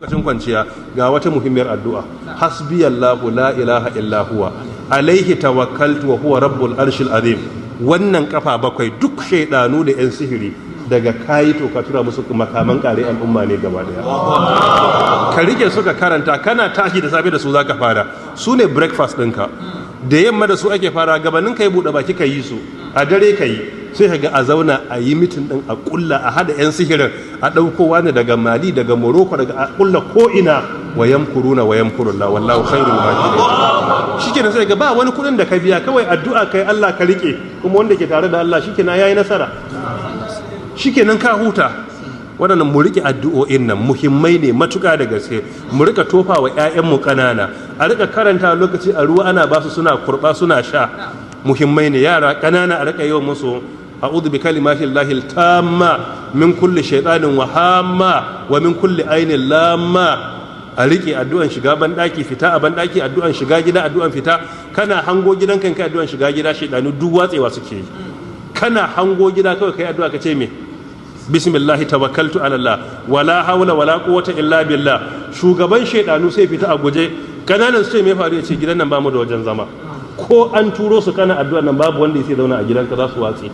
Lokacin kwanciya, ga wata muhimmiyar addu'a: "Hasbiyallahu la ilaha illa huwa alaihi tawakkaltu wa huwa rabbul arshil azim." Wannan kafa bakwai, duk shaidanu da yan sihiri daga kayi, to ka tura musu makaman kare al'umma ne gaba daya. Ka rike suka karanta, kana tashi da safe da su zaka fara, su ne breakfast ɗinka. Da yamma da su ake fara, gabanin ka yi buɗe baki ka yi su, a dare ka yi. Sai ka ga a zauna a yi meeting ɗin, a ƙulla, a hada 'yan sihirin, a ɗauko wani daga Mali, daga Morocco, daga a ƙulla ko'ina. "Wa yamkuruna wa yamkurullah wallahu khairul makirin." Shikenan, sai ga ba wani kuɗin da ka biya, kawai addu'a kai, Allah ka rike, kuma wanda ke tare da Allah shikenan yayi nasara, shikenan ka huta. Waɗannan mu riƙe addu'o'in nan, muhimmai ne matuƙa da gaske. Mu rika tofa wa 'ya'yanmu ƙanana, a rika karanta lokaci a ruwa ana basu suna kurɓa suna sha. Muhimmai ne. Yara ƙanana a rika yi musu "A'udhu bi kalimati llahi tamma min kulli shaytanin wa hamma wa min kulli ainin lamma." A riƙe addu'an shiga banɗaki, fita a banɗaki, addu'an shiga gida, addu'an fita. Kana hango gidan kan kai addu'an shiga gida, shaidanu duk watsewa suke yi. Kana hango gida kawai kai addu'a, ka ce me? "Bismillahi tawakkaltu ala Allah wala hawla wala quwwata illa billah." Shugaban shaidanu sai fita a guje. Kananan su ce, "Me faru?" Ya ce, "Gidan nan bamu da wajen zama." Ko an turo su, kana addu'a nan, babu wanda ya zauna a gidanka, za su watse.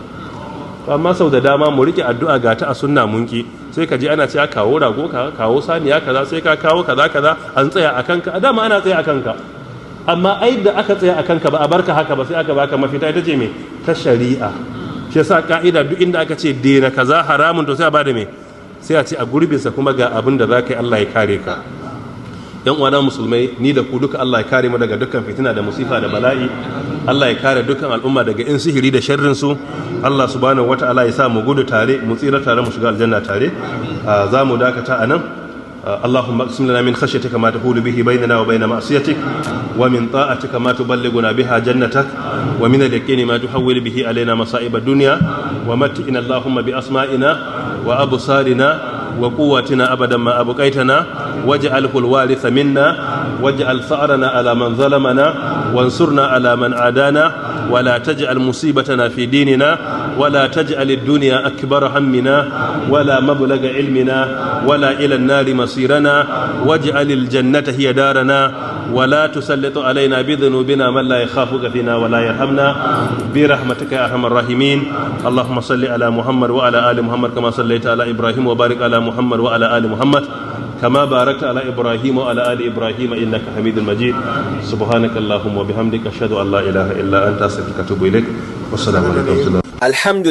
Amma sau da dama mu rike addu'a, ga ta a sunna, munki. Sai ka je ana ce kawo rago, ka kawo saniya kaza, sai ka kawo kaza kaza, an tsaya a kanka. A dama ana tsaya a kanka, amma ai da aka tsaya a kanka ba a barka haka ba, sai aka baka mafita, ita ce me? Ta shari'a. Shi yasa ka'ida, duk inda aka ce dena kaza haramun, to sai a bada me? Sai a ce a gurbinsa kuma ga abin da za ka yi, Allah ya kare ka. Yan uwana musulmai, ni da ku duka, Allah ya kare mu daga dukkan fitina da musifa da bala'i. Allah ya kare dukkan al'umma daga in sihiri da sharrin su. Allah subhanahu wata'ala ya sa mu gudu tare, mu tsira tare, mu shiga aljanna tare. Za mu dakata a nan. اللهم اقسم لنا من خشيتك ما تحول به بيننا وبين معصيتك، ومن طاعتك ما تبلغنا بها جنتك، ومن اليقين ما تهون به علينا مصائب الدنيا. ومتعنا اللهم بأسمائنا وأبصارنا وقوتنا أبدا ما أبقيتنا، واجعله الوارث منا، واجعل ثأرنا على من ظلمنا، وانصرنا على من عادانا، ولا تجعل مصيبتنا في ديننا، ولا تجعل الدنيا أكبر همنا ولا مبلغ علمنا، ولا إلى النار مصيرنا، واجعل الجنة هي دارنا، ولا تسلط علينا بذنوبنا من لا يخافك فينا ولا يرحمنا، برحمتك يا أرحم الراحمين. اللهم صل على محمد وعلى آل محمد كما صليت على إبراهيم، وبارك على محمد وعلى آل محمد كما باركت على إبراهيم وعلى آل إبراهيم إنك حميد مجيد. سبحانك اللهم وبحمدك، أشهد أن لا إله إلا أنت، أستغفرك وأتوب إليك. والسلام عليكم ورحمة الله. الحمد.